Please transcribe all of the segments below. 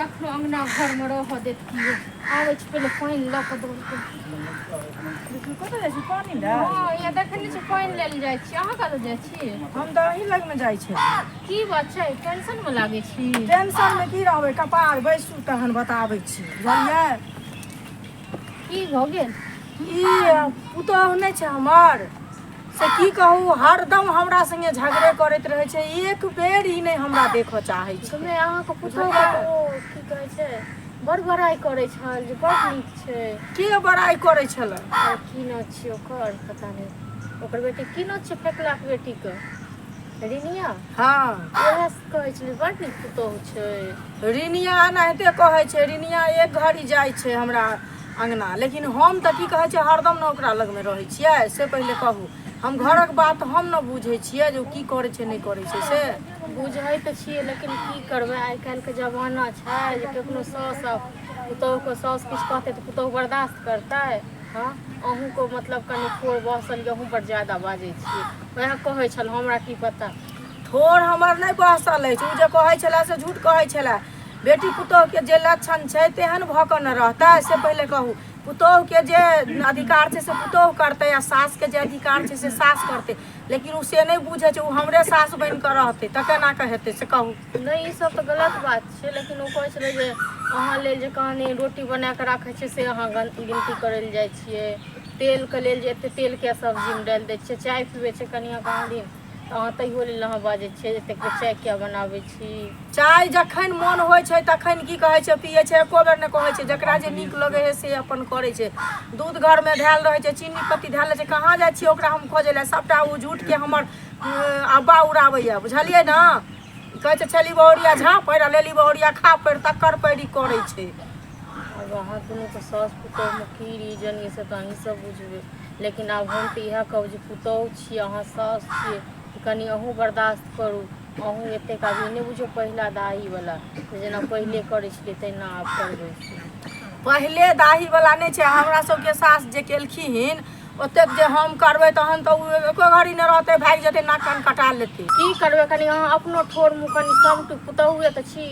कखनो अङ्गना घरमे रहऽ देत केओ। आबै छी पहिले पानि लऽ कऽ दौड़ कऽ। कतऽ जाइ छी पानि लए? हँ, यहाँ देखै नहि छी, पानि लेल जाइ छी। अहाँ कतऽ जाइ छी? हम तऽ अही लगमे जाइ छी। की बात छै, टेंशनमे लागै छी? टेंशनमे की रहबै, कपार बैसू तहन बताबै छी, बुझलियै? की भऽ गेल? ई पुतोहु नहि छै हमर, से की कहू, हरदम हमरा संगे झगड़े करैत रहै छै। एक बेर ई नहि हमरा देखऽ चाहै छै। सुनबै अहाँके पुतोहु के ओ की कहै छै, बड़ बड़ाइ करै छल जे बड़ नीक छै। के बड़ाइ करै छलै? आ की नाम छियै ओकर, पता नहि, ओकर बेटी की नाम छियै, फेकलाके बेटीके, रिनिया। हँ, उएह कहै छलै बड़ नीक पुतोहु छै। रिनिया एनाहिते कहै छै। रिनिया एक घड़ी जाइ छै हमरा अङ्गना, लेकिन हम तऽ की कहै छै, हरदम ने ओकरा लगमे रहै छियै। से पहिले कहू, हम घरक बात हम ने बुझै छियै जे ओ की करै छै, नहि करै छै से। बुझै तऽ छियै, लेकिन की करबै, आइ काल्हिके जमाना छै जे कखनो साउस आ पुतोहुके, साउस किछु कहतै तऽ पुतोहु बर्दाश्त करतै? हँ, अहूँके मतलब कनि ठोर बहसल यऽ, अहूँ बड़ ज्यादा बाजै छियै। वएह कहै छल, हमरा की पता। ठोर हमर नहि बहसल अछि। ओ जे कहै छलै से झूठ कहै छलै। बेटी पुतोहुके जे लक्षण छै तेहन भऽ कऽ ने रहतै, से पहिले कहू। पुतोहुके जे अधिकार छै से पुतोहु करतै आ सासके जे अधिकार छै से सास करतै, लेकिन ओ से नहि बुझै छै। ओ हमरे सास बनि कऽ रहतै तऽ केना कऽ हेतै, से कहू। नहि, ई सब तऽ गलत बात छै, लेकिन ओ कहै छलै जे अहाँ लेल जे कहानी रोटी बना कऽ राखै छियै से अहाँ गिनती करै लए जाइ छियै, तेलके लेल जे एते तेल किया सब्जीमे डालि दै छियै, चाय पीबै छै कनिआँ कहाँ दिन तऽ अहाँ तहियो लेल अहाँ बाजै छियै एतेक चाय किया बनाबै छी। चाय जखन मोन होइ छै तखन की कहै छै पियै छै, एको बेर नहि कहै छै। जकरा जे नीक लगै है से अपन करै छै। दूध घरमे धएल रहै छै, चीनी पत्ती धएल रहै छै, कहाँ जाइ छियै ओकरा हम खोजै लए? सभटा ओ झूठके हमर अब्बा उड़ाबैए, बुझलियै ने? कहै छै छली बहुरिया झाँप पड़ि आ लेली बहुरिया खा पड़ि, तकर पैरी करै छै। आब अहाँ दुनूके साउस पुतोहुमे की रीजन यऽ से तऽ अहीँ सब बुझबै, लेकिन आब हम तऽ इएह कहब जे पुतोहु छियै अहाँ, साउस छियै, तऽ कनि अहूँ बर्दाश्त करू। अहूँ एतेक आब ई नहि बुझियौ पहिला दाहीवला जेना पहिले करै छलियै तहिना आब करबै से। पहिले दाहीवला नहि छै। हमरा सबके सास जे केलखिन ओतेक जे हम करबै तहन तऽ ओ एको घड़ी नहि रहतै, भागि जेतै, नाक कान कटा लेतै। की करबै, कनि अहाँ अपनो ठोर मुँह कनि समटू, पुतहुए तऽ छी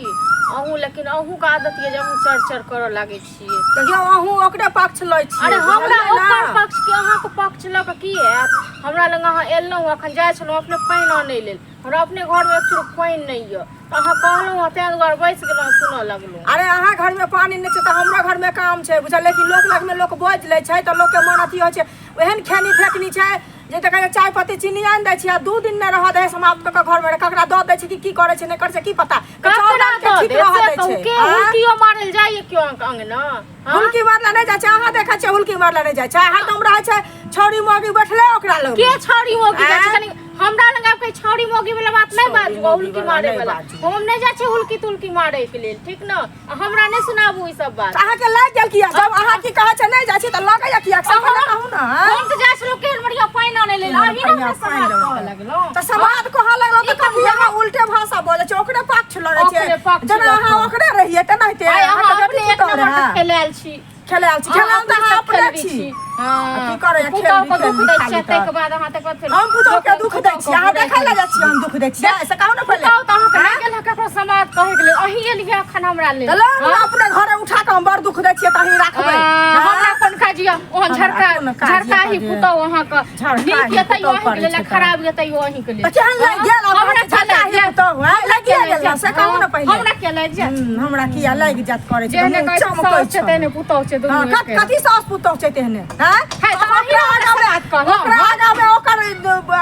अहूँ, लेकिन अहूँके आदत यऽ जे अहूँ चर चर करऽ लागै छियै। देखियौ, अहूँ ओकरे पक्ष लै छियै। अरे हमरा बुझलियै ने? ओकर पक्ष की अहाँके पक्ष लऽ कऽ की हैत? हमरा लग अहाँ एलहुँ, अखन जाइ छलहुँ अपने पानि आनै लेल, हमरा अपने घरमे एक चुरुक पानि नहि यऽ, तऽ अहाँ कहलहुँ हँ ताहि दुआरे बैस गेलहुँ, सुनऽ लगलहुँ। अरे अहाँ घरमे पानि नहि छै तऽ हमरो घरमे काम छै, बुझल? लेकिन लोक लगमे लोक बाजि लै छै तऽ लोकके मन अथी होइ छै। ओहन खेनी फेकनी छै जे तऽ कहै छै, चाय पत्ती चीनी आनि दै छियै आ 2 दिन नहि रहऽ दै है, समाप्त कऽ कऽ घरमे ककरा दऽ दै छै कि की करै छै, नहि करै छै, की पता? चाउर ककरा दालि के दऽ ठीक देत रहऽ से दै कहू? छै। के आँय? हुलकियो मारल जाइए केओ अहाँके अङ्गना? हँ? हुलकी मारला नहि जाइ छै। अहाँ देखै छियै, हुलकी मारला नहि जाइ छै। हरदम रहै छै छौरी मौगी बैठले ओकरा लग। के छौरी मौगी जाइ छै? आँय? कनि हमरा लग आबि के छौरी मौगी वाला बात नहि छौरी बाजू। मौगी हुलकी वाला मारे नहि वाला बाजू। हम नहि जाइ छी हुलकी तुलकी मारे के लेल, ठीक न? आ हमरा नहि सुनाबू ई सब बात। तऽ अहाँके लागि गेल किया? जब अहाँ की कहै छै नहि जाइ छी तऽ लगैया किया, से पहिले कहू ने। हम तऽ जाइ छलहुँ केहन बढ़िया पानि आनै लेल, केहन अहीं ने बढ़िया हमरा पानि समाद लेबै। कहऽ लगलहुँ। तऽ समाद कहऽ लगलहुँ तऽ ई कम कथी अहाँ उल्टे भाषा बजै छी, ओकरे पक्ष लड़ै ओकरे छियै पक्ष जेना लऽ अहाँ कऽ। ओकरे रहियै तेनाहिते। आइ अहाँ अहाँके बेटी अपने एक पुतहु नंबर के रहए खेलायल छी। खेलायल छी, अहाँ खेलायल तऽ अपने अहाँ सब अपने खेलबी छी। छी। हँ। की करैया? पुतहु खेलबी के दुख खेलबी दै खाली छियै, तऽ। ताहिके बाद अहाँ तकर बाद फेर हम पुतहु के दुख दै पुतहु छियै? अहाँ के देखै लए जाइ छियै हम दुख दै छियै, से कहू ने पहिले। पुतहु तऽ अहाँके नहि गेल हँ ककरो समाद कहैके लेल, अहीं एलियै अखन हमरा लेल। तऽ लऽ आनू अपने घरे उठा कऽ, हम बड़ दुख दै छियै तऽ अहीं राखबै। हँ, हमरा कोन काज यऽ ओहन हमरा झड़का कोन काज यऽ झड़काही जे- पुतहु अहाँके झड़काही नीक यऽ तैयो पुतहु अहींके करै लेल छै तऽ। खराब यऽ तैयो अहींके लेल। तऽ केहन लागि गेल आब हमरा अहाँके किया लागि झड़काही जायत? पुतहु, आँय? हमरा लागि किया गेल लागि ने, जायत? से कहू ने पहिले। हमरा किया लागि जायत? हमरा किया लागि जायत करै छै तऽ जेहने मुँह कहै छै चमकै साउस छै छौ। तेहने पुतहु छै दुनू हँ, एके। कथी साउस पुतहु छै तेहने, आँय? है, तऽ अहीं ओकरा हमरा आगाँमे समाद कहलहुँ, ओकरा हँ? आगाँमे ओकर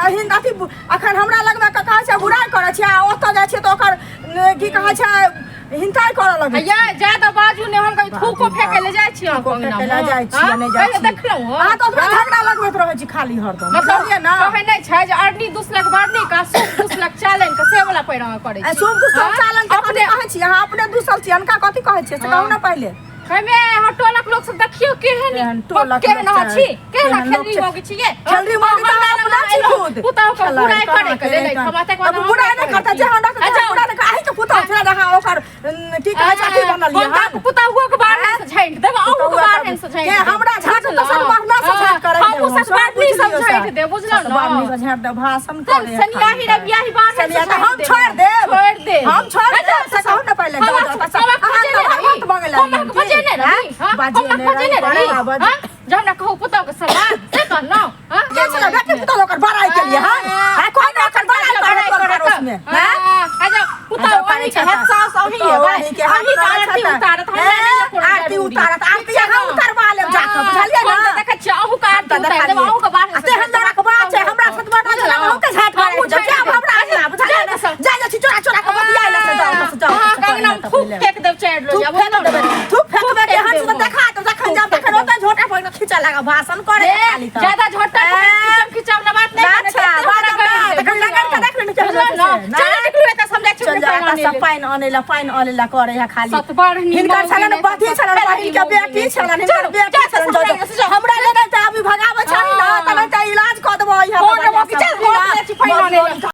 हिन्द अथी अखन हमरा लगमे कहै छै बुराइ करै छै आ ओतऽ जाइ छियै तऽ ओकर की कहै छै हिंसाइ करऽ लगै या ज्यादा बाजू नहि, हम कभी थूको फेंके ले जाइ छी अहाँके थूको अङ्गनामे? फेंके लए जाइ छी, हँ? नहि जाइ कहियो छी। देखलहुँ हँ? अहाँ तऽ ओतबे झगड़ा लगबैत रहै छी खाली हरदम, मतलब बुझलियै ने? कहै नहि छै जे अरनी दुसलक बारनी का सूप दुसलक चालन के, से वाला पैर अहाँ करै आ छी। शुभ दुसल हँ? चालन के अपने कथी कहै छी? अहाँ अपने दुसल छी, अनका कथी कहै छियै, से कहू ने पहिले। कहमे अहाँ टोलक लोक सब देखियौ केहन केहन टोलक केहन लोक अहाँ छै, छी, केहन केहन लोक खेलरी छै। मौगी छियै। खेलरी मौगी तऽ अहाँ अपना छी खुद। पुतहु के खेलाड़ी बुराइ कहाँ करे के लेल के हम तक तब बुराइ नहि करता जे हमरा के बुराइ नहि अहीं के पुतहु छलै जे अहाँ ओकर की कहै छै अथी बनलियै हम हन। पुतहुओ के बारहन से झाँटि देब, अहूँ के बारहन से झाँटि के देब। हमरा झाँट तऽ सतबारना से झाँट करै हमहूँ सतबारनी सब झाँटि देब, बुझलहुँ ने? सतबारनी से झाँटि देब, भाषण करे शनियाही रवियाही बारहन से शनिया तऽ हम झाँटि देब। छोड़ि देब, छोड़ि देब। हम छोड़ि देब, से कहू ने पहिले। जाउ, जाउ, तऽ अहाँ तऽ हम अहाँके बजेने रही हाँ? हम अहाँके बजेने रही हाँ? जे हमरा कहू पुतहु के समान से कहलहुँ हाँ? के छलै बेटी पुतहु ओकर बड़ाई के लिए हाँ हाँ कोई ना ओकर बड़ाई करे तोर पड़ोस में हाँ? आ जाओ पुतहु अहीं के हाथ सास अहीं पुतहु हेबै अहीं के हाथ अहीं के आरती उतारत हमरा नहि कोनो आरती जरूरी। उतारत आरती ठीक छै अहाँ ने? उतारवा लेब जाके बुझलियै हम ना तऽ देखै छियै अहूँ के आरती तऽ उतारि देब अहूँ के बाहर आ तेहन तरहक बात छै हमरा सतबा ना छलै अहूँ के झाट मारै हमहूँ जाउ झाड़ि देब। हमरा अंगना बुझलियै ना जा जा छी चोरा चोरा के बतियाइ ले से जाउ ओतऽ से जाउ अहाँ के अंगना मे थूक फेंक देब चारि रोज थूक आब फेंक देबै थूक फेंकबै फेंक के हंस देब। देखा देब जखन जाब तखन ओतऽ झोटा पर खींचऽ लागब भाषण करे खाली तऽ ज्यादा झोटा खिचम खिचम ना बात नहीं अच्छा, बात ना, तखन लगन के देख लेने चल चलो जाउ निकलू एतऽ से हम जाइ छी चल जा एतऽ से पानि अनै ला पानि अनै ला करे है खाली सतबरनी हिनकर छलनि बथी छलनि बहिन के बेटी छलनि हिनकर बेटी छलनि जाउ जाउ हमरा ले नहि तऽ अभी भगाबै छही ना तऽ नहि तऽ इलाज कऽ देबो यहाँ फोन रखो कि चल, फोन लै छी, पानि अनै ला।